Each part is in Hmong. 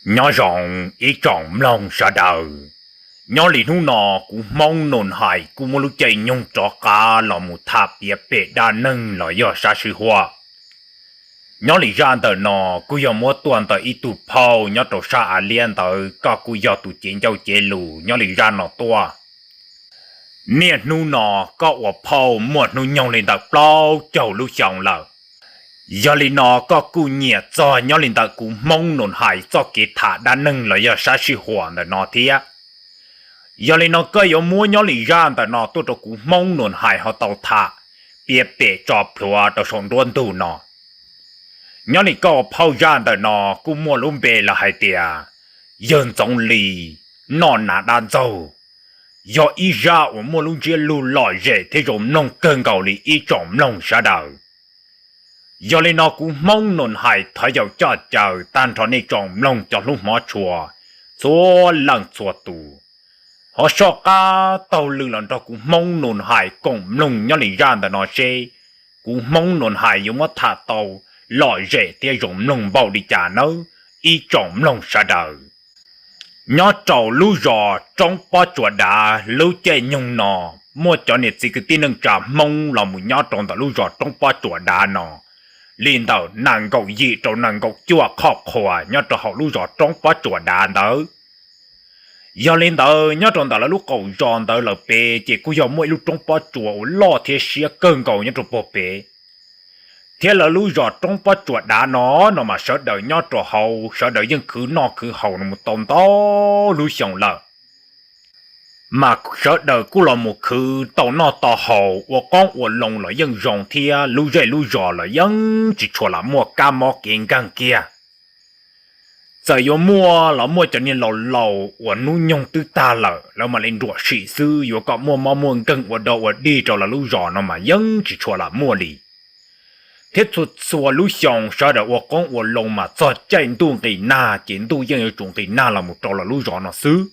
Nyob zoo ib tsoom mloog sawv daws. Nyob li hnub no kuv Hmoob Nus Hais kuj muaj lub caij nyoog rov qab los mus tham piav pem dab neeg los yog sab sij huam. Nyob li zaj ntawm no kuj yog muab tuaj ntawm ib tug phauj nyob rau sab Av Liab ntawd, koj kuj yog tus cev ncauj cev lus nyob li zaj no tuaj. Niaj hnub no koj ua phauj muaj hnub nyoog li ntawm plaub caug lub xyoo lawm. Yog li no koj kuj nyiam txog nyob li ntawm kuv Hmoob Nus Hais txoj kev tham dab neeg los yog sab sij huam ntawm no thiab. Yog li no koj yuav muab nyob li zaj ntawm no tuaj rau kuv Hmoob Nus Hais ho tau tham piav pem tso plhuav rau saum nruab ntug no. Nyob li koj ua phauj zaj ntawm no kuj muaj lub npe los hais tias Yawg Ntxoov Lis noj nas dab ntxaug, yog ib zaj uas muaj lub ntsiab lus lom zem thiab zoo mloog kawg nkaus li ib tsoom mloog sawv daws. Yog li no kuv Hmoob Nus Hais thov yaum coj caw tag nrho nej tsoom mloog cov hlub hmov tshua txhua leej txhua tus, ho soj qab taug lw los nrog kuv Hmoob Nus Hais koom mloog nyob li zaj ntawm no seb kuv Hmoob Nus Hais yuav muab tham tau lom zem thiab zoo mloog npaum li cas nawb ib tsoom mloog sawv daws. Nyob rau lub zos Roob Pob Tsuas Dav lub caij nyoog no muaj cov niam txiv kwv tij neej tsa Hmoob los mus nyob rau ntawm lub zos Roob Pob Tsuas Dav no li ntawm nees nkaum yim rau nees nkaum cuaj qhoj qhua nyob rau hauv lub zos Roob Pob Tsuas Dav ntawd. Yog li ntawd nyob rau ntawm lawv lub qaum zos ntawd lawm pem ces kuj yog muaj ib lub roob pob tsuas uas loj thiab siab kawg nkaus nyob rau puag pem. Thiab lawv lub zos Roob Pob Tsuas Dav no, no mas sawv daws nyob rau hauv sawv daws yeej khwv noj khwv haus no mus tau ntau lub xyoo lawm. Mas sawv daws kuj los mus khwv tau noj tau haus ua qoob ua loo los yeej zoo thiab lub zej lub zos los yeej tsis tshua lam muaj kab mob kev nkeeg kiag. Txawm yuav muaj los muaj cov niag laus laus uas hnub nyoog twb tag lawm lawv mam li nruam sim xwb, yuav kom muaj mob muaj nkeeg ua dog ua dig rau lawv lub zos no mas yeej tsis tshua lam muaj li. Thiab txhua txhua lub xyoo sawv daws ua qoob ua loo mas txog caij ntuj nqis nag ces ntuj yeej yuav tsum nqis nag los mus rau lawv lub zos no xwb.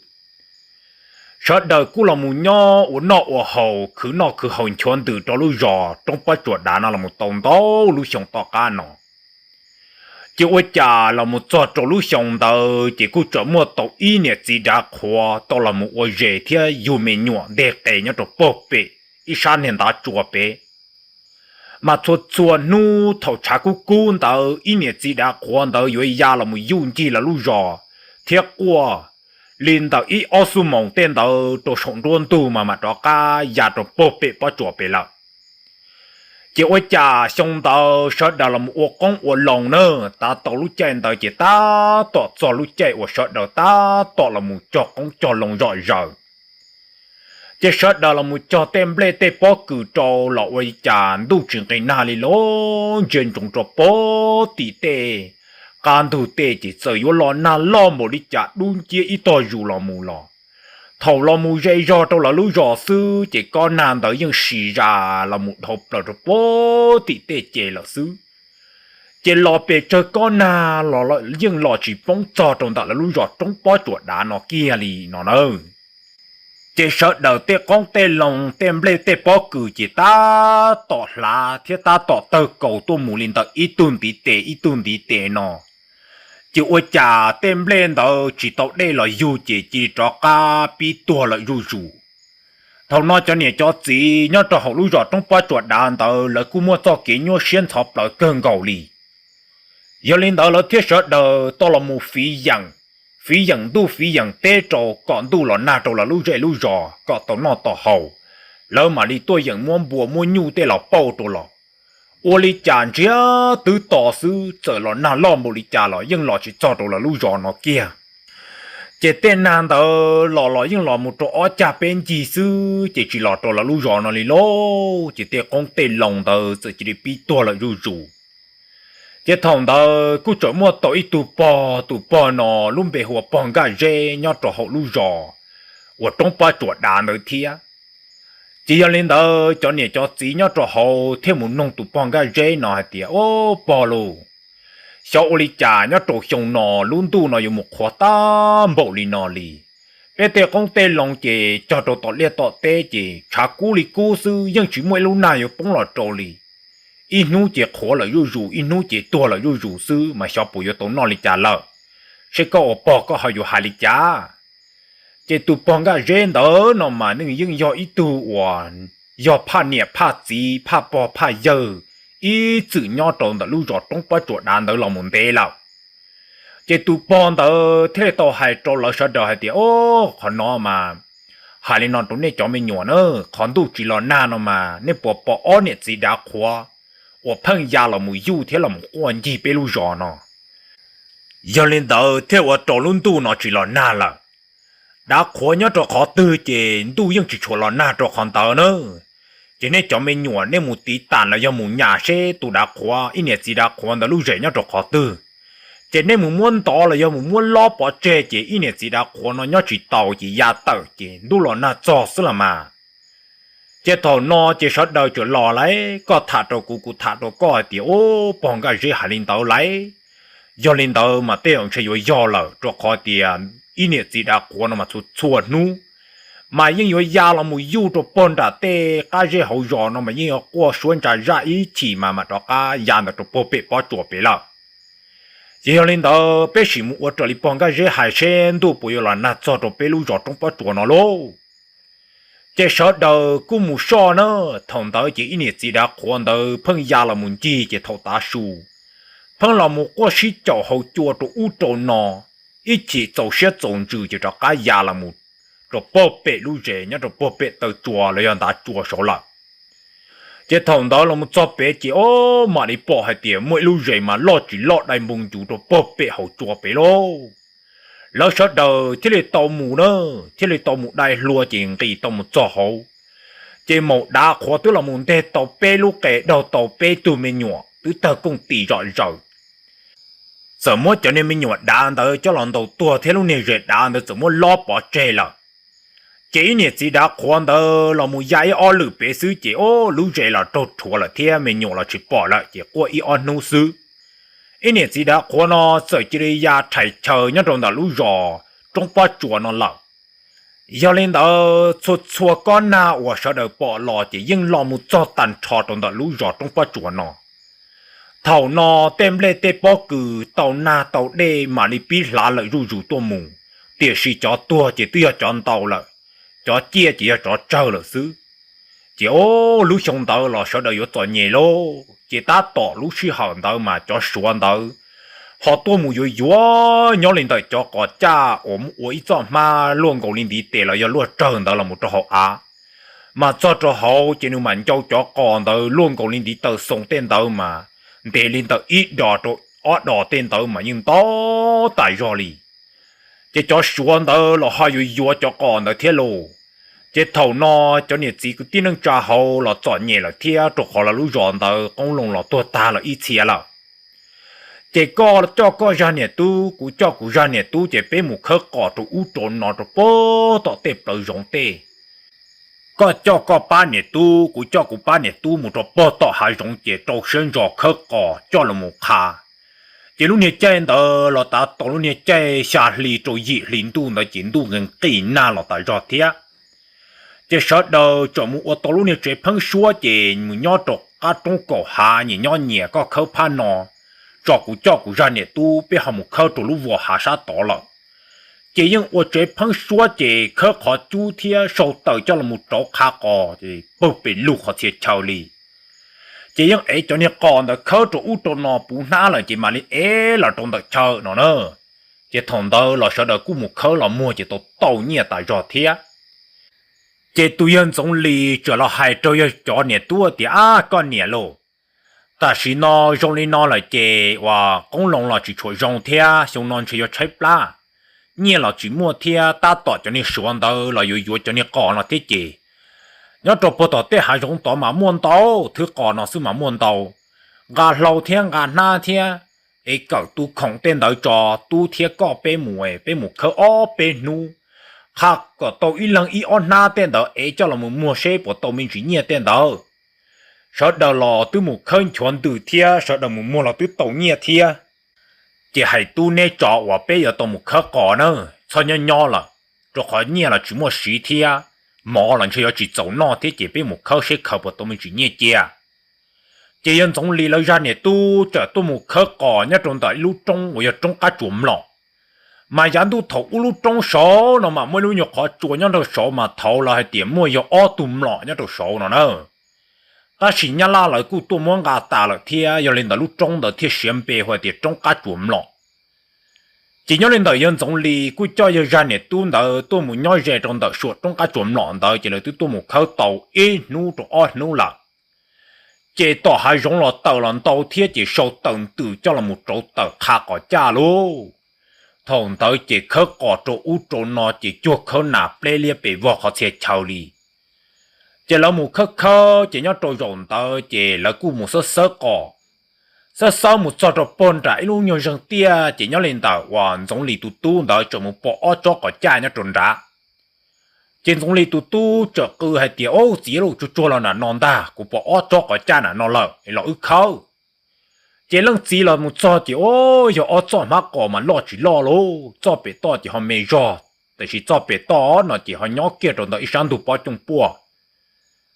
Sawv daws kuj los mus nyob ua noj ua haus khwv noj khwv haus nchuav ntws rau lub zos Roob Pob Tsuas Dav no los mus tau ntau lub xyoo tom qab no. Ces ua cas los mus txog rau lub xyoo ntawd ces kuj tseem muaj tau ib niam txiv dav qhuav tau los mus ua zes thiab yug me nyuam nteg qe nyob rau puag pem ib sab niag ntav tsua pem. Mas txhua txhua hnub thaum tshav kub kub ntawd ib niam txiv dav qhuav ntawd yuav ya los mus yuj ncig lawv lub zos thiab quaj li ntawm ib ob xuab moos tej ntawd rau saum nruab ntug mas mam rov qab ya rau puag pem pob tsuas pem lawm. Ces ua cas xyoo ntawd sawv daws los mus ua qoob ua loo na, tav tau lub caij ntawd ces tab tom txog lub caij uas sawv daws tab tom los mus cog qoob cog loo zom zaws. Ces sawv daws los mus cog tej nplej tej pob kws rau los ua li cas ntuj tsis nqis nag li los ntsia ntsoov rau puag tim tej qab ntug tej ces txawm yuav los nag loj npaum li cas dub nciab ib tog zus los mus los. Thaum los mus ze zog rau lawv lub zos xwb ces kob nag ntawd yeej sis zas los mus dhau plaws rau puag tim tej ces lawm xwb. Ces los pes tsawg kob nag los yeej los tsis poob txog rau ntawm lawv lub zos Roob Pob Tsuas Dav no kiag li no na. Ces sawv daws tej qoob tej loo tej nplej tej pob kws ces tab tom hlav thiab tab tom tawg kaus tuaj mus li ntawm ib tug ntiv tes ib tug ntiv tes no. Ces ua cas tej nplej ntawd tsis tau dej los yug ces cia li rov qab pib tuag lawm zuj zus. Thaum no cov niam cov txiv nyob rau hauv lub zos Roob Pob Tsuas Dav ntawd lawv kuj muaj txoj kev nyuaj siab ntxhov plawv kawg nkaus li. Yog li ntawd lawv thiaj sawv daws tau los mus fiv yeem, fiv yeem ntuj fiv yeem teb rau kom ntuj los nag rau lawv lub zej lub zos kom tau noj tau haus, lawv mam li tuaj yeem muab npua muab nyuj tej los pauj rau los. Ua li cas ntsiag twb to xwb txawm los nag loj npaum li cas los yeej los tsis txog rau lawv lub zos no kiag. Ces tej nag ntawd los los yeej los mus rau ob cag peb ncig xwb ces tsis los rau lawv lub zos no li lauj. Ces tej qoob tej loo ntawd txawm cia li pib tuag lawm zuj zus. Ces thaum ntawd kuj tseem muaj tau ib tug pog, tus pog no lub npe hu ua pog Nkaj Zeb nyob rau hauv lub zos uas Roob Pob Tsuas Dav ntawd thiab. Ces yog li ntawd cov niam cov txiv nyob rau hauv thiaj mus noog tus pog Nkaj Zeb no hais tias, Au pog lauj, xyov ua li cas nyob rau xyoo no lub ntuj no yuav mus qhuav tag npaum li no li. Peb tej qoob tej loo ces cog rau tom liaj tom teb ces tshav kub li kub xwb yeej tsis muaj ib lub nag yuav poob los rau li. Ib hnub ces qhuav lawm zuj zus ib hnub ces tuag lawm zuj zus xwb mas xyov puas yuav tau noj li cas lawm. seb koj ua pog koj ho yuav hais li cas? Ces tus pog Nkaj Zeb ntawd no mas nws yeej yog ib tug uas yog phaj niam phaj txiv phaj pog phaj yawg ib txwm nyob rau ntawm lub zos Roob Pob Tsuas dav ntawd los mus ntev lawm. Ces tus pog ntawd thiaj li tau hais rau lawv sawv daws hais tias, O, qhov no mas hais li no rau nej cov me nyuam na, qhov ntuj tsis los nag no mas nej puas pom ob niam txiv dav qhuav uas pheej ya los mus yuj thiab los mus quaj ncig peb lub zos no? Yog li ntawd thiaj ua rau lub ntuj no tsis los nag lawm. Dav qhuav nyob rau qhov twg ces ntuj yeej tsis tshua los nag rau qhov ntawd na. Ces nej cov me nyuam nej mus tiv tam los yog mus nyas seb tus dav qhuav, ib niam txiv dav qhuav ntawd lub zem nyob rau qhov twg. Ces nej mus muab ntov los yog mus muab lob pov tseg ces ib niam txiv dav qhuav no nyob tsis taus ces ya tawm ces ntuj los nag txog xwb los mas. Ces thaum no ces sawv daws txawm los lawm, koj tham rau kuv, kuv tham rau koj hais tias, O, pog Nkaj Zeb hais li ntawd lawm. Yog li ntawd mas tej zaum ntshe yuav yog lawm, rau qhov tias ib niam txiv dav qhuav no mas txhua txhua hnub mas yeej yuav ya los mus yuj rau pog nram tej qab zej hauv zos no mas yeej yuav quaj suab ntsa zaj ib chim mas mam rov qab ya ntawm rau puag pem Pob Tsuas pem lawm. Ces yog li ntawd peb sim mus ua raws li pog Nkaj Zeb hais seb ntuj puas yuav los nag txog rau peb lub zos Roob Pob Tsuas no lauj. Ces sawv daws kuj mus soj na. Thaum ntawd ces ib niam txiv dav qhuav ntawd pheej ya los mus ncig ces thaum tav su pheej los mus quaj sib caum hauv cua rau ub rau no, ib chim txaus siab txaus ntsws ces rov qab ya los mus rau puag pem lub zes nyob rau puag pem taw tsua los yog ntav tsua saud lawm. Ces thaum ntawd los mus txog pem ces o, mam li pom hais tias muaj ib lub zes mas loj tsis loj dai npoo ncuv rau puag pem hauv tsua pem lauj. Lawv sawv daws thiaj li tau mus na, thiaj li tau mus dai hlua ces nqis tau mus txog hauv. Ces maum dav qhuav twb los mus nteg tau peb lub qe, daug tau peb tug me nyuam twb tawg kooj tis zom zaws. Txawm muab cov niag me nyuam dav ntawd coj los ntaus tuag thiab lub niag zes dav ntawd txawm muab lob pov tseg lawm. Ces ib niam txiv dav qhuav ntawd los mus ya ib ob lwm pem xwb ces o, lub zes los raug rhuav lawm thiab me nyuam los tsis pom lawm ces quaj ib ob hnub xwb. Ib niam txiv dav qhuav no txawm cia li ya rhais chaw nyob rau ntawm lub zos Roob Pob Tsuas no lawm. Yog li ntawd txhua txhua kob nag uas sawv daws pom los ces yeej los mus txog tag nrho rau ntawm lub zos Roob Pob Tsuas no. Thaum no tej nplej tej pob kws tau nag tau dej mam li pib hlav lawm zuj zus tuaj mus, tiam sis cov tuag ces twb yog cov ntau lawm, cov ciaj ces yog cov tsawg lawm xwb. Ces o, lub xyoo ntawd los sawv daws yuav txom nyem lauj. Ces tab tom lub sij hawm ntawd mas cov Suav ntawd ho tuaj mus yuav yuav nyob li ntawm cov qos caj uas muaj ua ib txoj hmab luaj nkaus li ntiv tes los yog luaj rawg ntawd los mus rau hauv av. Mas txog rau hauv ces nws mam ncau cov qos ntawd luaj nkaus li ntiv taw xoo tej ntawd mas ntev li ntawm ib dos rau ob dos tej ntawd mas yeej ntau tas zog li. Ces cov Suav ntawd los ho yuav yuav cov qos ntawd thiab lauj. Ces thaum no cov niam txiv kwv tij neej tsa hauv los txom nyem lawm thiab rau qhov lawv lub zos ntawd qoob loo los tuag tag lawm ib txhia lawm. Ces koj coj koj zaj niam tub, kuv coj kuv zaj niam tub ces peb mus khawb qos rau ub rau no rau puag tom tej plawv zoov tej. Koj coj koj pab niam tub, kuv coj kuv pab niam tub mus rau puag tom hav zoov ces rau siab ntso khawb qos coj los mus qha. Ces lub niag caij ntawd los tav tau lub niag caij xya hli rau yim hli ntuj ntawd ces ntuj nqis nqis nag los tas zog thiab. Ces sawv daws txawm mus ua tau lub niag tsev pheeb suab ces mus nyob rau qab roob kaum hav, nyias nyob nyias, koj khawb phab no tso, kuv coj kuv zaj niam tub, peb ho mus khawb rau lub vos hav sab tod lawm. Ces yeej ua tsev pheeb suab ces khawb qhov cub thiab sau taws coj los mus rauv qha qos ces pawg pes lug qhov txhia chaw li. Ces yeej ev cov niag qos ntawd khawb rau ub rau no puv hnab lawm ces mam li ev los rau ntawm chaw no na. Ces thaum ntawd los sawv daws kuj mus khawb los muag ces tau tau nyiaj tas zog thiab. Ces tus yawg Ntxoov Lis txawm los hais rau yawg cov niam tub tias, Ab, koj niam lauj, tam sim no zoo li no lawm ces uas qoob loo los tsis tshua zoo thiab xyoo no ntshe yuav tshaib plab, nyiaj los tsis muaj thiab tab tom cov niag Suav ntawd los yuav yuav cov niag qos no thiab ces nyob rau puag tom tej hav zoov tod mas muaj ntau, thwb qos no xwb mas muaj ntau. Nqa hlau thiab nqa hnab thiab, es kawm tus khoom tej ntawd tso, tub thiab koj peb mus, peb mus khawb ob peb hnub, qha kom tau ib leeg ib ob hnab tej ntawd es coj los mus muag seb puas tau me ntsis nyiaj tej ntawd. Sawv daws los twb mus khawb nchuav ntws thiab sawv daws mus muag los twb tau nyiaj thiab. Ces hais tub neb tso uas peb yuav tau mus khawb qos na, txhob nyob nyob lawm, rau qhov nyiaj los tsis muaj siv thiab, mov los ntshe yuav tsis txaus noj thiab ces peb mus khawb seb khaws puas tau me ntsis nyiaj cia. Ces yawg Ntxoov Lis lawv zaj niam tub txawm tuaj mus khawb qos nyob rau ntawm ib lub roob uas yog roob qab tsuas mlom. Mas yav ntuj thaum ub lub roob saud no mas muaj ib lub nyuag qhov tsua nyob rau saud mas thaud lawv hais tias muaj yog ob tug mlom nyob rau saud no na. Tab sis nyab laj lawv kuj tuaj muab nqa tas lawm thiab, yog li ntawd lub roob ntawd thiaj siav npe hu tias roob qab tsuas mlom. Ces nyob li ntawm yawg Ntxoov Lis kuj coj yawg zaj niam tub ntawd tuaj mus nyob ze rau ntawm suam roob qab tsuas mlom ntawd, ces lawv twb tuaj mus khawb tau ib hnub rau ob hnub lawm. Ces tom hav zoov los tawm los ntau thiab, ces sau tawm ntws coj los mus rauv tawm qha qos caj lauj. Thaum ntawd ces khawb qos rau ub rau no ces cuag khawb nas pleb liab pes vog qhov txhia chaw li. Ces lawv mus khawb khawb ces nyob rau zaum ntawd ces lawv kuj mus xawb xawb qos, xawb xawb mus txog rau pog nram ib lub nyuag zeeg tiaj, ces nyob li ntawm uas Ntxoov Lis tus tub ntawd tseem mus pom ob tsob qos caj nyob rau nrad. Ces Ntxoov Lis tus tub txawm qw hais tias, Au txiv, tsuag tsuag los nram no ntag, kuv pom ob tsob qos caj nram no lawm, los wb khawb. Ces leej txiv los mus txog ces, Au, yog ob txoj hmab qos mas loj tsis loj lauj, txoj pem toj ces ho me zog, tiam sis txoj pem toj no ces ho nyob kiag rau ntawm ib sab ntug pob cooj puaj.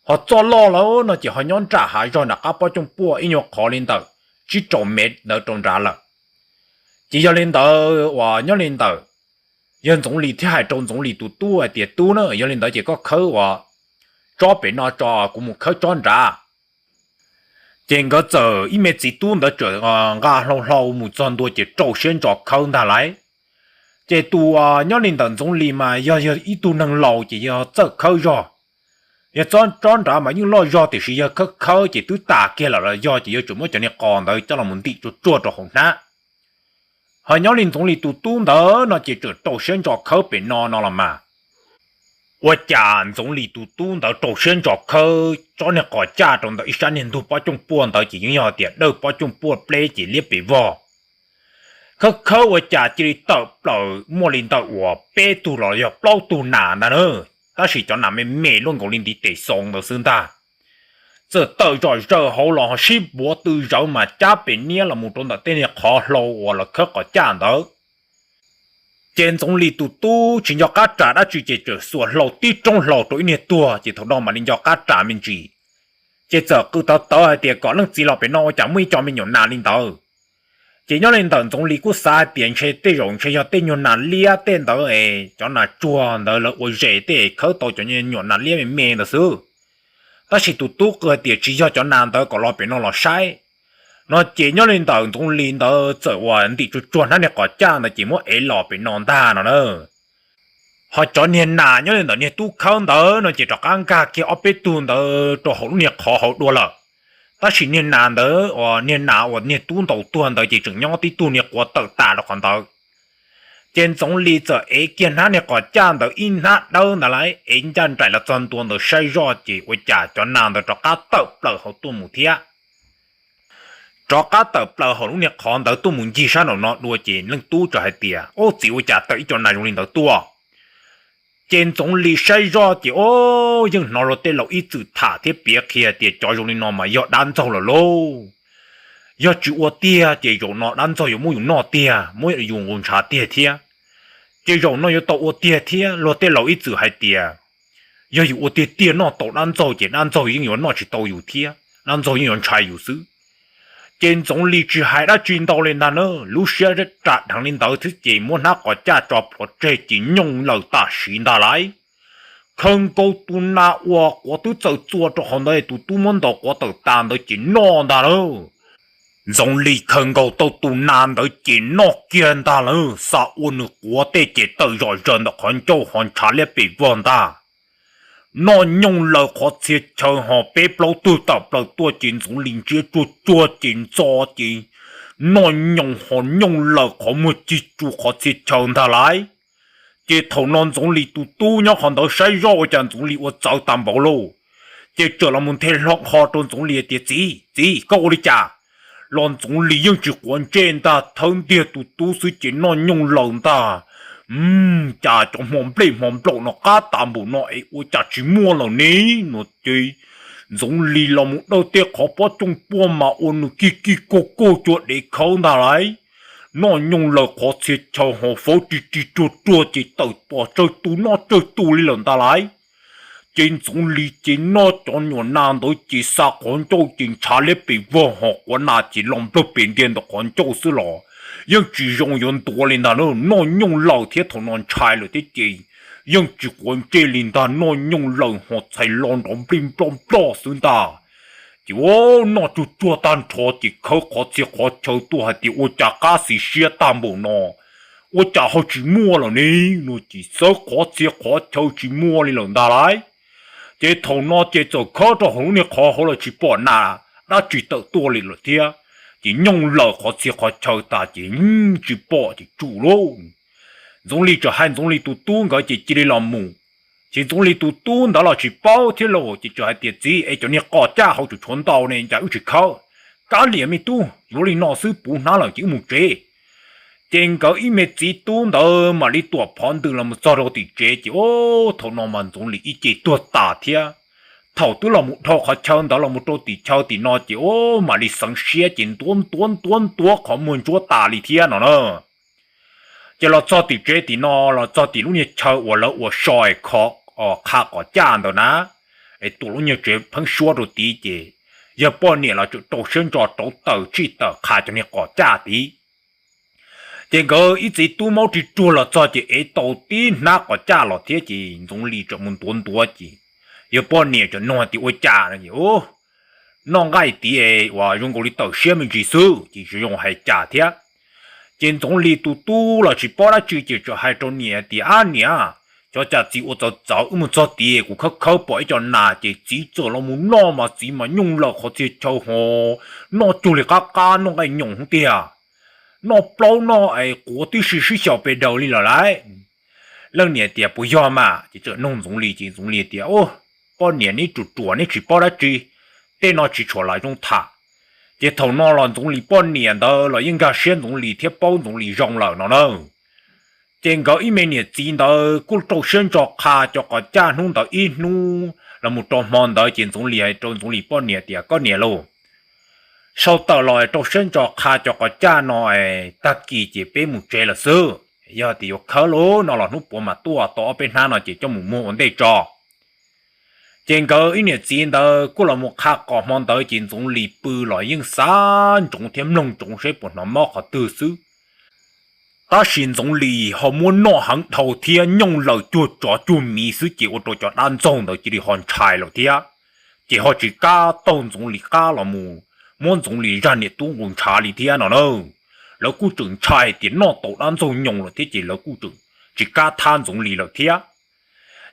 Ho txoj loj lawm no ces ho nyob nram hav zog nram qab pob cooj puaj ib nyuag qhov li ntawm tsib rau mev ntawd rau nrad lawm. Ces yog li ntawd uas nyob li ntawm, yawg Ntxoov Lis thiaj hais rau Ntxoov Lis tus tub hais tias, Tub na, yog li ntawd ces koj khawb uas tsob pem no tso, kuv mus khawb tsob nrad. Ces nkawd txawm ib me txiv tub ntawd txawm nqa hlau hlau mus txog ntua ces rau siab ntso khawb ntag lauj. Ces tus uas nyob li ntawm Ntxoov Lis mas yog yog ib tug neeg laus ces yog txawj khawb zog. Yog tsob nrad mas yeej loj zog tiam sis yog khawb khawb ces twb tas kiag lawm los yog ces yog tseem muab cov niag qos ntawd coj los ntim tsuag tsuag rau hauv hnab. Ho nyob li Ntxoov Lis tus tub ntawd no ces tseem rau siab ntso khawb pem no no los mas. Ua cas Ntxoov Lis tus tub ntawd rau siab ntso khawb tsob niag qos caj rau ntawm ib sab niag ntug pob cooj puaj ntawd ces yeej yog tias dawj pob cooj puaj pleb ces liab pes vog. Khawb khawb ua cas cia li tawm plaws muaj li ntawm uas peb tug los yog plaub tug nas ntag na, tab sis cov nas me me luaj nkaus li ntiv tes xoo ntawd xwb ntag. Txawm tawm zom zaws hauv los ho sib npuav tw zawv mas cab pem niab los mus rau ntawm tej niag qhov hlau uas lawv khawb qos caj ntawd. Ces Ntxoov Lis tus tub tsis nco qab ras dab tsi ces txawm xuas hlau tib roob hlau rau ib niag tuag ces thaum no mam li nco qab ras me ntsis. Ces txawm qw tawv tawv hais tias kom leej txiv los pem no ua cas muaj ib co me nyuam nas li ntawd. Ces nyob li ntawm Ntxoov Lis kuj xav hais tias ntshe tej zaum ntshe yog tej nyuag nas liab tej ntawd es cov nas tsuag ntawd lawv ua zes tej khawb tau cov nyuam nas liab me me ntawd xwb. Tab sis tus tub qw hais tias tsis yog cov nas ntawd kom los pem no los saib. No ces nyob li ntawm Ntxoov Lis ntawd txawm uas ntim tsuag tsuag hnab niag qos caj ntawd ces muab ev los pem no ntag no na. Ho cov niag nas nyob li ntawm niag tub khawb ntawd no ces rov qab nkag kiag ob peb tug ntawd rau hauv lub niag qhov hauv dua lawm. Tab sis niag nas ntawd uas niag nas uas niag tub ntaus tuag ntawd ces tseem nyob tib tug niag quav tawm tas rau qhov ntawd. Ces Ntxoov Lis txawm ev kiag hnab niag qos caj ntawd ib hnab dawb ntawd lauj, ev ncaj nraim los txog ntua ntawd saib zoj ces ua cas cov nas ntawd rov qab tawm plaws hauv tuaj mus thiab. Rov qab tawm plaws hauv lub niag qhov ntawd tuaj mus ncig sab nraum no dua ces leej tub txawm hais tias, Ub, txiv, ua cas tawm ib co nas zoo li ntawd tuaj? Ces Ntxoov Lis saib zoj ces, Ub, yeej hnov luag tej laus ib txwm tham thiab piav qhia tias cov zoo li no mas yog dab ntxaug lawm lauj. Yog tsis ua tiag ces zaum no dab ntxaug yuav muab yus noj tiag, muab yus nqus ntshav tiag thiab. Ces zaum no yuav tau ua tiag thiab, luag tej laus ib txwm hais tias yog yus ua tiag tiag noj tau dab ntxaug ces dab ntxaug yeej yuav noj tsis tau yus thiab, dab ntxaug yeej yuav ntshai yus xwb. Ces Ntxoov Lis tsis hais dab tsi ntau li ntag na, lub siab ras dheev li ntawd thiab ces muab hnab qos caj tso plhuav tseg ces nyooj laws tam sim ntag lauj. Khaws nkaus tus nas uas quav twb txawm txua rau qhov ntawd tus tub muab ntaus quav tawm tas ntawd ces noj ntag lauj. Ntxoov Lis khaws nkaus tau tus nas ntawd ces noj kiag ntag lauj, xa ua nws quav tej ces tawm zom zaws ntawm qhov ncauj ho ntshav liab pes vog ntag. Noj nyooj laws qhov txhia chaw ho peb plaub tug tawm plaws tuaj ces Ntxoov Lis ntsia tsuag tsuag ces ntxo ces noj nyoos ho nyooj laws qhov muag cig tsu qhov txhia chaw ntag lauj. Ces thaum no Ntxoov Lis tus tub nyob qhov ntawd saib zoj ua cas Ntxoov Lis ua txawv tas npaum lauj. Ces txawm los mus nthe hlo qho rau Ntxoov Lis tias, Txiv, txiv, koj ua li cas? Los Ntxoov Lis yeej tsis quav ntsej ntag, thawb ntiag tus tub xwb ces noj nyooj laws ntag. Cas cov hmo nplej hmo nplaum no qab tas npaum no es ua cas tsis muaj lawm ne? No ces Ntxoov Lis los mus dawj tej qhov pob cooj puaj mas ua nws kig kig kog kog cuag dev khawb ntag lauj. Noj nyooj laws qhov txhia chaw ho fawb rig rig ruag ruag ces tawm pom tsawg tus noj tsawg tus li lawm ntag lauj. Ces Ntxoov Lis ces noj cov nyuam nas ntawd ces xa qhov ncauj ces ntshav liab pes vog ho quav nas ces los nplawg pes ntia ntawm qhov ncauj xwb los yeej tsis zoo yuav ntuav li ntag na, noj nyooj lawm thiab thaum no ntshai lawm thiab ces yeej tsis quav ntsej li ntag, noj nyooj lawm ho txhais lo nrov nplij nploj nploj xwb ntag. Ces ua noj tsuag tsuag tag nrho ces khawb qhov txhia qhov chaw tuaj hais tias ua cas qab xis siab tag npaum no, ua cas ho tsis muaj lawm ne, no ces xawb qhov txhia qhov chaw tsis muaj li lawm ntag lauj. Ces thaum no ces txawm khawb rau hauv lub niag qhov hauv los tsis pom nas dab tsi tawm tuaj li lawm thiab. Ces nyooj lawm qhov txhia qhov chaw tas ces tsis pom ces tsum lauj. Ntxoov Lis txawm hais Ntxoov Lis tus tub nkawd ces cia li los mus. Ces Ntxoov Lis tus tub ntawd los tsis paub thiab lauj, ces txawm hais tias, Txiv es, cov niag qos caj hauv tseem tshuav ntau ne, cas wb tsis khawb? Kav liam me tub, yuav li no xwb puv hnab lawm ces wb mus tsev. Ces nkawd ib me txiv tub ntawd mam li tuam phov ntws los mus txog rau tim tsev ces ub, thaum no mas Ntxoov Lis ib ce tuag tas thiab. Thaum twb los mus dhau qhov chaw ntawd los mus rau tim chaw tim no ces ub, mam li xeev siab ces ntuav ntuav ntuav ntuav qhov muag ntsuab tas li thiab no na. Ces los txog tim tsev tim no, los txog tim lub niag chaw uas lawv ua so es kho, qha qos caj ntawd na, es tuam lub nyuag tsev pheeb suab rau tid ces yawg poj niam los tseem rau siab ntso rauv taws tsij tawm qha cov niag qos caj tid. Ces nkawd ib txiv tub maub ris ruag los txog ces ev tau tib hnab qos caj los thiab ces Ntxoov Lis tseem mus ntuav ntuav ces yawg poj niam tseem nug tias, Ua cas no? Noj nqaij tid uas zoo nkaus li tawm siab me ntsis xwb ces tsis zoo hais cas thiab. Ces Ntxoov Lis tus tub los tsis paub dab tsi ces txawm hais rau niam tias, Ab niam, cov cas txiv ua txawv txawv, wb mus txog tid kuv khawb khawb pom ib co nas ces txiv txawm los mus noj mas txiv mas nyooj lawm qhov txhia chaw ho noj cuag li qab qab noj nqaij nyoos hub tiag, noj plaub noj es quav tib si sib xyaw pes daws li lawm lauj. Leej niam tias, Puas yog mas? Ces txawm nug Ntxoov Lis ces Ntxoov Lis tias, Poj niam, neb ruam ruam neb tsis paub dab tsi, tej no tsis tshua zoo tham. Ces thaum no los Ntxoov Lis poj niam ntawd los yeej nkag siab Ntxoov Lis thiab paub Ntxoov Lis zoo lawm no na. Ces nkawd ib me niam txiv ntawd kuj rau siab ntso qha cov qos caj hnub ntawd ib hnub los mus rau hmo ntawd ces Ntxoov Lis hais rau Ntxoov Lis poj niam tias, Koj niam lauj, sau tawm los rau siab ntso qha cov qos caj no, tag kis ces peb mus tsev lawm xwb. Yog tias yuav khawb lawm no los hnub puav mas tuaj, tau ob peb hnab no ces coj mus muag ua ntej tso. Ces nkawd ib niam txiv ntawd kuj los mus qha qos hmo ntawd ces Ntxoov Lis pw los yeej xav ntsoov thiab mloog ntsoov seb puas hnov mob qhov twg xwb. Tab sis Ntxoov Lis ho muab noj heev dhau thiab nyooj lawm cuag tsov cuag miv xwb ces ua rau cov dab ntxaug ntawd cia li ho ntshai lawm thiab. Ces ho tsis kam taug Ntxoov Lis qab los mus muab Ntxoov Lis zaj niam tub nqus ntshav li thiab no na. Lawv kuj tseem ntshai tias noj tau dab ntxaug nyoos lawm thiab ces lawv kuj tseem tsis kam thab Ntxoov Lis lawm thiab.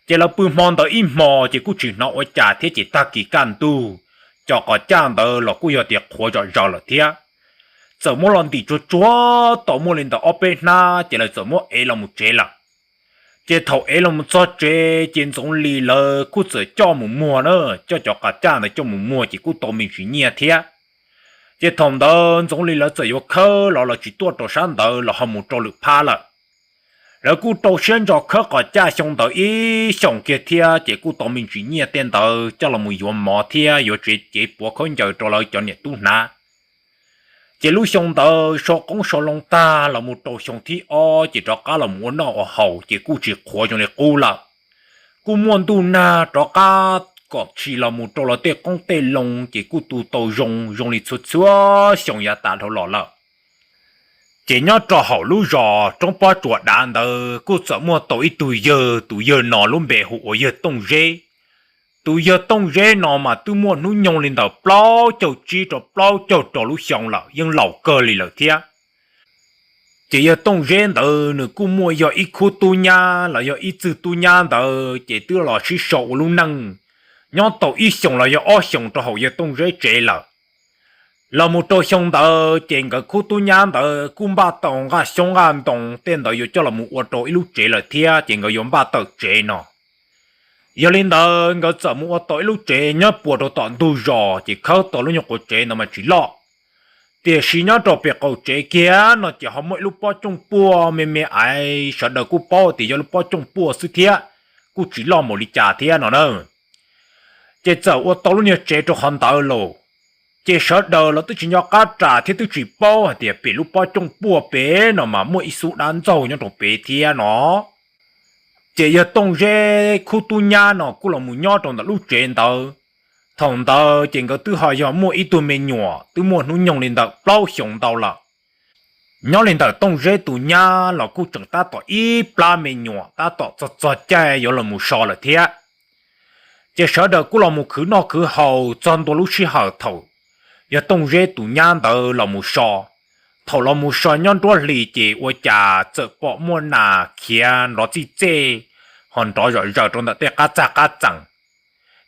Ces lawv pw hmo ntawd ib hmo ces kuj tsis hnov ua cas thiab ces tag kis kaj ntug, cov qos caj ntawd los kuj yog tias qhuav zom zaws lawm thiab. Txawm muab los ntim tsuag tsuag tau muaj li ntawm ob peb hnab ces lawv txawm muab ev los mus tsev lawm. Ces thaum ev los mus txog tsev ces Ntxoov Lis lawv kuj txawm coj mus muag na, coj cov qos caj ntawd coj mus muag ces kuj tau me ntsis nyiaj thiab. Ces thaum ntawd Ntxoov Lis lawv txawm yuav khawb los lawv tsis tuaj rau sab ntawd los ho mus rau lwm phab lawm. Lawv kuj rau siab ntso khawb qos caj xyoo ntawd ib xyoos kiag thiab ces kuj tau me ntsis nyiaj tej ntawd coj los mus yuav mov thiab yuav tsev cev puav khaub ncaws rau lawv cov niam tub hnav. Ces lub xyoo ntawd sau qoob sau loo tag los mus rau xyoo thib ob ces rov qab los mus ua noj ua haus ces kuj tsis qhuav zoo li qub lawm. Kuj muaj ntuj nag rov qab kom tshis los mus rau lawv tej qoob tej loo ces kuj tu tau zoo zoo li txhua txhua xyoo yav tas dhau los lawm. Ces nyob rau hauv lub zos roob pob tsuas dav ntawd kuj txawm muaj tau ib tug yawg, tus yawg no lub npe hu ua yawg Tooj Zeb. Tus yawg Tooj Zeb no mas twb muaj hnub nyoog li ntawm plaub caug tsib rau plaub caug rau lub xyoo lawm, yeej laus kawg li lawm thiab. Ces yawg Tooj Zeb ntawd nws kuj muaj yog ib khub tub nyab los yog ib txwg tub nyab ntawd ces twb los sib sau ua lub neej nyob tau ib xyoos los yog ob xyoos rau hauv yawg Tooj Zeb tsev lawm. Los mus rau xyoo ntawd ces nkawd khub tub nyab ntawd kuj npaj tau nqaj xyoob nqaj ntoo tej ntawd yuav coj los mus ua rau ib lub tsev lawm thiab ces nkawd yuav npaj tawm tsev no. Yog li ntawd nkawd txawm mus ua tau ib lub tsev nyob puag rau tom ntug zos ces khawb tau lub nyuag quav tsev ntawd mas tsis loj. Tiam sis nyob rau pem qaum tsev kiag no ces ho muaj ib lub pob cooj puaj me me aiv, sawv daws kuj paub tias yog lub pob cooj puaj xwb thiab, kuj tsis loj npaum li cas thiab no na. Ces txawm ua tau lub nyuag tsev rau qhov ntawd los, ces sawv daws los twb tsis nco qab ras thiab twb tsis paub hais tias pem lub pob cooj puaj pem no mas muaj ib xub dab ntxaug nyob rau pem thiab no. Ces yawg Tooj Zeb khub tub nyab no kuj los mus nyob rau ntawm lub tsev ntawd. Thaum ntawd ces nkawd twb ho yog muaj ib tug me nyuam twb muaj hnub nyoog li ntawm plaub xyoos ntau lawm. Nyob li ntawm Tooj Zeb tus nyab los kuj tseem tab tom ib plab me nyuam tab tom txog txog caij yuav los mus so lawm thiab. Ces sawv daws kuj los mus khwv noj khwv haus txog ntua lub sij hawm thaum yog Tooj Zeb tus nyab ntawd los mus so. Thaum los mus so nyob nruab hlis ces ua cas txawm pom muaj nas khiav nrov txij txej ho nrov zom zaws rau ntawm tej qab txaj qab txees.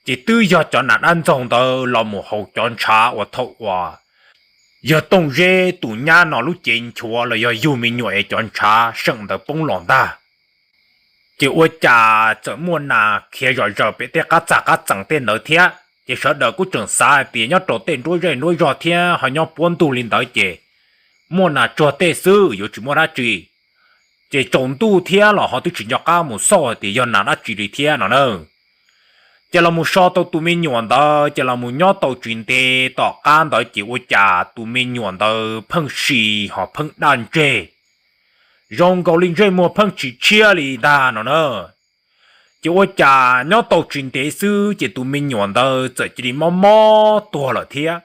Ces twb yog cov nas dab ntxaug ntawd los mus haus cov ntshav uas thaum uas yog Tooj Zeb tus nyab no lub cev nchuav los yog yug me nyuam es cov ntshav seem ntawd poob los ntag. Ces ua cas txawm muaj nas khiav zom zaws pem tej qab txaj qab txees tej ntawd thiab, ces sawv daws kuj tseem xav hais tias nyob rau tej nruab zej nruab zog thiab ho nyob puab ntug li ntawd ces muaj nas tsuag tej xwb yuav tsis muaj dab tsi. Ces tsaus ntuj thiab los ho twb tsis nco qab mus xauj hais tias yog nas dab tsi li thiab no na. Ces los mus so tau tus me nyuam ntawd ces los mus nyob tau tsis ntev tom qab ntawd ces ua cas tus me nyuam ntawd pheej si ho pheej daj ntseg, zoo nkaus li ntsej muag pheej tsis tshiab li ntag no na. Ces ua cas nyob tau tsis ntev xwb ces tus me nyuam ntawd txawm cia li mob mob tuag lawm thiab.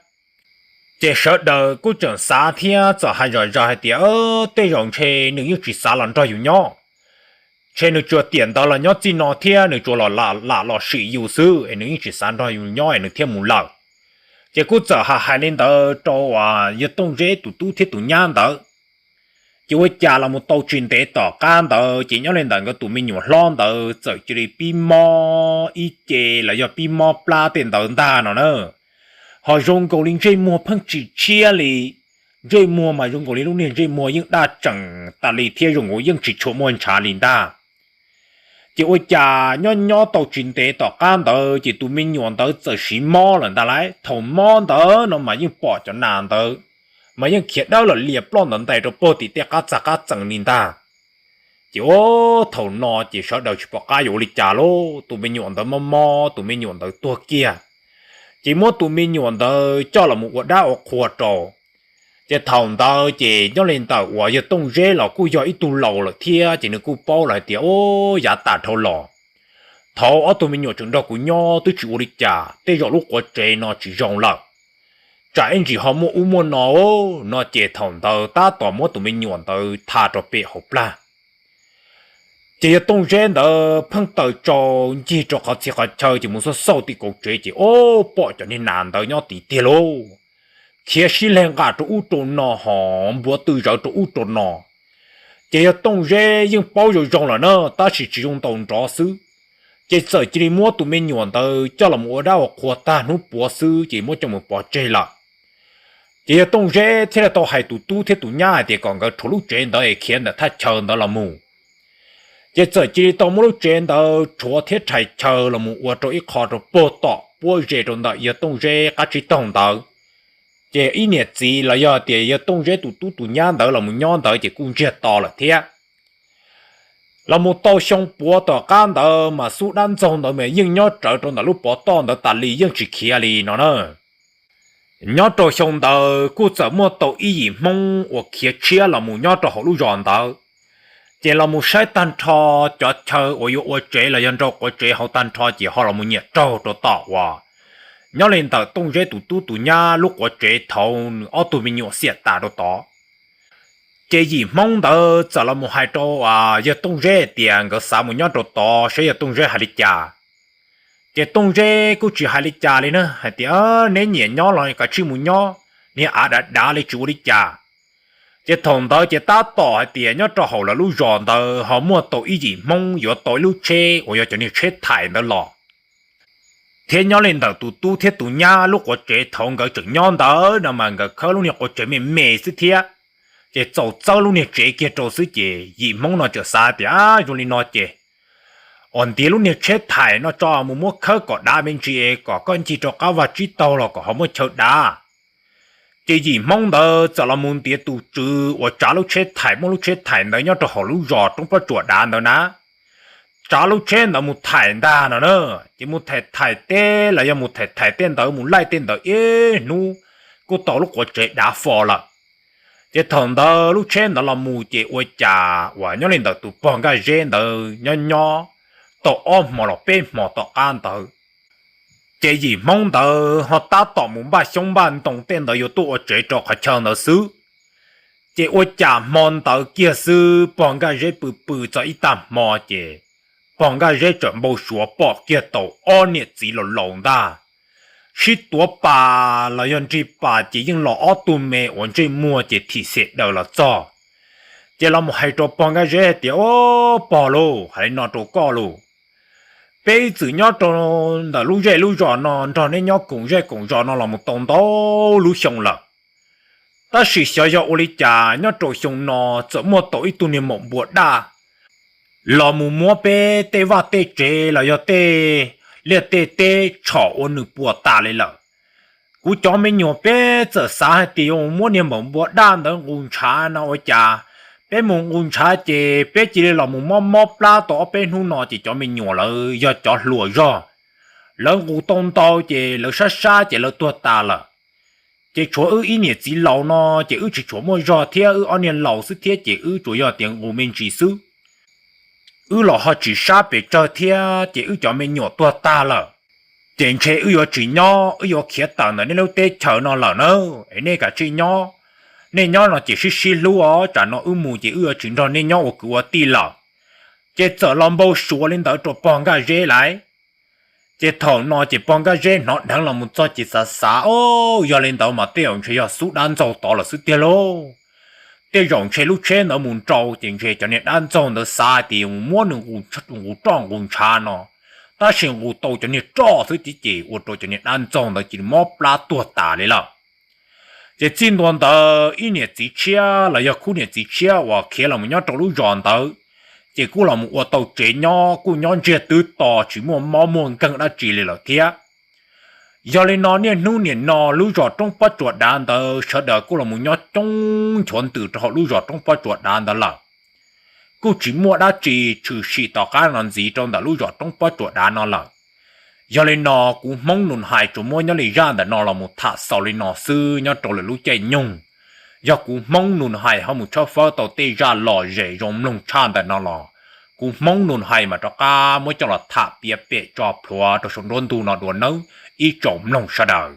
Ces sawv daws kuj tseem xav thiab txawm hais zom zaws hais tias tej zaum ntshe nws yeej tsis xav los nrog yus nyob, ntshe nws tsuas tiam ntawd los nyob txij no thiab nws tsuas los lam los sim yus xwb es nws yeej tsis xav nrog yus nyob es nws thiaj mus lawm. Ces kuj txawm hais hais li ntawd rau yawg Tooj Zeb tus tub thiab tus nyab ntawd. Ces ua cas los mus tau tsis ntev tom qab ntawd ces nyob li ntawm nkawd tus me nyuam hlob ntawd txawm cia li pib mob ib ce los yog pib mob plab tej ntawd ntag no na. Ho zoo nkaus li ntsej muag pheej tsis tshiab li, ntsej muag mas zoo nkaus li lub niag ntsej muag yeej daj tsees tas li thiab zoo nkaus yeej tsis tshua muaj ntshav li ntag. Ces ua cas nyob nyob tau tsis ntev tom qab ntawd ces tus me nyuam ntawd txawm siv mob lawm ntag lauj. Thaum mob ntawd no mas yeej pom cov nas ntawd mas yeej khiav dawb lawm lias ploj ntawd ntais rau puag tim tej qab txaj qab txees li ntag. Ces ua thaum no ces sawv daws tsis pom qab yuav ua li cas lauj, tus me nyuam ntawd mob mob tus me nyuam ntawd tuag kiag. Ces muab tus me nyuam ntawd coj los mus ua dab ua qhua rau. Ces thaum ntawd ces nyob li ntawm uas yawg Tooj Zeb los kuj yog ib tug laus lawm thiab ces nws kuj paub lawm hais tias o, yav tas dhau los thaum ob tug me nyuam tseem nrog kuv nyob twb tsis ua li cas, tej zaum lub quav tsev no tsis zoo lawm, tsam ib ntsis ho muaj ub muaj no. No ces thaum ntawd tab tom muab tus me nyuam ntawd tha rau pem hauv plag. Ces yawg Tooj Zeb ntawd pheej taws tsau ncig rau qhov txhia qhov chaw ces mus xauj xauj tim kaum tsev ces o, pom cov niag nas ntawd nyob tid tiag lauj, khiav sib leeg nqa rau ub rau no ho npuav tw zawv rau ub rau no. Ces yawg Tooj Zeb yeej paub zoo zoo lawm na tab sis tsis zoo ntaus nrov xwb. Ces txawm cia li muab tus me nyuam ntawd coj los ua dab ua qhua tag hnub puav xwb ces muab coj mus pov tseg lawm. Ces yawg Tooj Zeb thiaj li tau hais tus tub thiab tus nyab hais tias kom nkawd rhuav lub tsev ntawd es khiav ntawm thaj chaw ntawd los mus. Ces txawm cia li tau muab lub tsev ntawd rhuav thiab rhais chaw los mus ua rau ib qho rau puag tom puab ze rau ntawm yawg Tooj Zeb qab tsib taug ntawd. Ces ib niam txiv los yog tias yawg Tooj Zeb tus tub tus nyab ntawd los mus nyob ntawd ces kuj ntsiag to lawm thiab. Los mus tau xyoo puav tom qab ntawd mas xub dab ntxaug ntawd mas yeej nyob rawv rau ntawm lub pov toj ntawd tas li yeej tsis khiav li no na. Nyob rau xyoo ntawd kuj txawm muaj tau ib yim Hmoob uas khiav tshiab los mus nyob rau hauv lub zos ntawd. Ces los mus saib tag nrho cov chaw uas yuav ua tsev los yog nrau quav tsev hauv tag nrho ces ho los mus nyiam raug rau tom uas nyob li ntawm Tooj Zeb tus tub tus nyab lub quav tsev thaum nws ob tug me nyuam xiam tas rau tod. Ces yim Hmoob ntawd txawm los mus hais rau yawg Tooj Zeb tias nkawd xav mus nyob rau tod saib yawg Tooj Zeb hais li cas. Ces Tooj Zeb kuj tsis hais li cas li na, hais tias neb nyiam nyob los kav tsij mus nyob, niag av dav dav li tsis ua li cas. Ces thaum ntawd ces tab tom hais tias nyob rau hauv lawv lub zos ntawd ho muaj tau ib yim Hmoob yuav tau ib lub tsheb uas yog cov niag tsheb thaim ntawd los. Thiab nyob li ntawm tus tub thiab tus nyab lub quav tsev thaum nkawd tseem nyob ntawd no mas nkawd khawb lub niag quav tsev me me xwb thiab. Ces txaus txawb lub niag tsev kiag rau xwb ces yim Hmoob no txawm xav tias zoo li no ces uas ntiav lub niag tsheb thaim no tso mus muab khawb kom dav me ntsis es kom koj ncig rau qab vaj tsib taug los kom ho muaj chaw dav. Ces yim Hmoob ntawd txawm los mus ntiav tus tswv uas tsav lub tsheb thaim muaj lub tsheb thaim ntawd nyob rau hauv lub zos roob pob tsuas dav ntawd na, tsav lub tsheb ntawd mus thaim ntag no na. Ces mus thaim thaim teb los yog mus thaim thaim tej ntawd mus laij tej ntawd ib hnub kuj tau lub quav tsev dav fo lawm. Ces thaum ntawd lub tsheb ntawd los mus ces ua cas uas nyob li ntawm tus pog Nkaj Zeb ntawd nyob nyob tau ob hmo los peb hmo tom qab ntawd, ces yim Hmoob ntawd ho tab tom mus npaj xyoob npaj ntoo tej ntawd yuav tuaj ua tsev rau qhov chaw ntawd xwb. Ces ua cas hmo ntawd kiag xwb pog Nkaj Zeb pw pw txog ib tag hmo ces pog Nkaj Zeb txawm npau suav pom kiag tau ob niam txiv laus laus ntag, sib tuav pas los yog nrig pas ces yeej los ob tug me uas ntsej muag ces thim xem daws los txog. Ces los mus hais rau pog Nkaj Zeb hais tias, Au, pog lauj, hais li no rau koj lauj, peb ib txwm nyob rau ntawm lub zej lub zos no nrog neb nyob koom zej koom zos no los mus tau ntau lub xyoo lawm, tab sis xyov yog ua li cas nyob rau xyoo no txawm muaj tau ib tug niag maum npua daj los mus muab peb tej vaj tej tsev los yog tej liaj tej teb tshom ua nws puas tas li lawm. Kuv cov me nyuam peb txawm xav hais tias yuav mus muab niag maum npua daj ntawd nqus ntshav no ua cas peb mus nqus ntshav ces peb cia li los mus mob mob plab tau ob peb hnub no ces cov me nyuam lawv yog cov hluas zog, lawv nqus tau ntau ces lawv sab sab ces lawv tuag tas lawm. Ces tshuav wb ib niam txiv laus no ces wb tsis tshua muaj zog thiab, wb ob niag laus xwb thiab ces wb tsuas yog tias nqus me ntsis xwb. Wb los ho tsis sab pes tsawg thiab ces wb cov me nyuam tuag tag lawm. Ces ntshe wb yuav tsis nyob, wb yuav khiav tawm ntawm nej lub teb chaws no lawm na. Es nej kav tsij nyob, nej nyob no ces sib sib hlub os, tsam no wb mus ces wb yuav tsis nrog nej nyob ua kwv ua tij lawm. Ces txawm los npau suav li ntawd rau pog Nkaj Zeb lawm. Ces thaum no ces pog Nkaj Zeb hnov dheev los mus txog ces xav xav, Au, yog li ntawd mas tej zaum ntshe yog xub dab ntxaug tod lawm xwb tiag lauj. Tej zaum ntshe lub tsheb ntawd mus nrau ces ntshe cov niag dab ntxaug ntawd xav tias mus muab nws nqus roj nqus ntshav no, tab sis nqus tau cov niag roj xwb ces ua rau cov niag dab ntxaug ntawd cia li mob plab tuag tas li lawm. Ces txij ntua ntawd ib niam txiv tshiab los yog khub niam txiv tshiab uas khiav los mus nyob rau lub zos ntawd, ces kuj los mus ua tau tsev nyob, kuj nyob ntsiag twb to tsis muaj mob muaj nkeeg dab tsi li lawm thiab. Yog li no niaj hnub nim no lub zos Roob Pob Tsuas Dav ntawd sawv daws kuj los mus nyob coob nchuav ntws rau hauv lub zos Roob Pob Tsuas Dav ntawd lawm. Kuj tsis muaj dab tsi tshwm sim tom qab no ntxiv rau ntawm lub zos Roob Pob Tsuas Dav no lawm. Yog li no kuv Hmoob Nus Hais tsuas muab nyob li zaj ntawm no los mus tham xaus li no xwb nyob rau lwm lub caij nyoog. Yog kuv Hmoob Nus Hais ho mus tshawb fawb tau tej zaj lom zem zoo mloog tshaj ntawm no los, kuv Hmoob Nus Hais mam rov qab muab coj los tham piav pem tso plhuav rau saum nruab ntug no dua nawb, ib tsoom mloog sawv daws.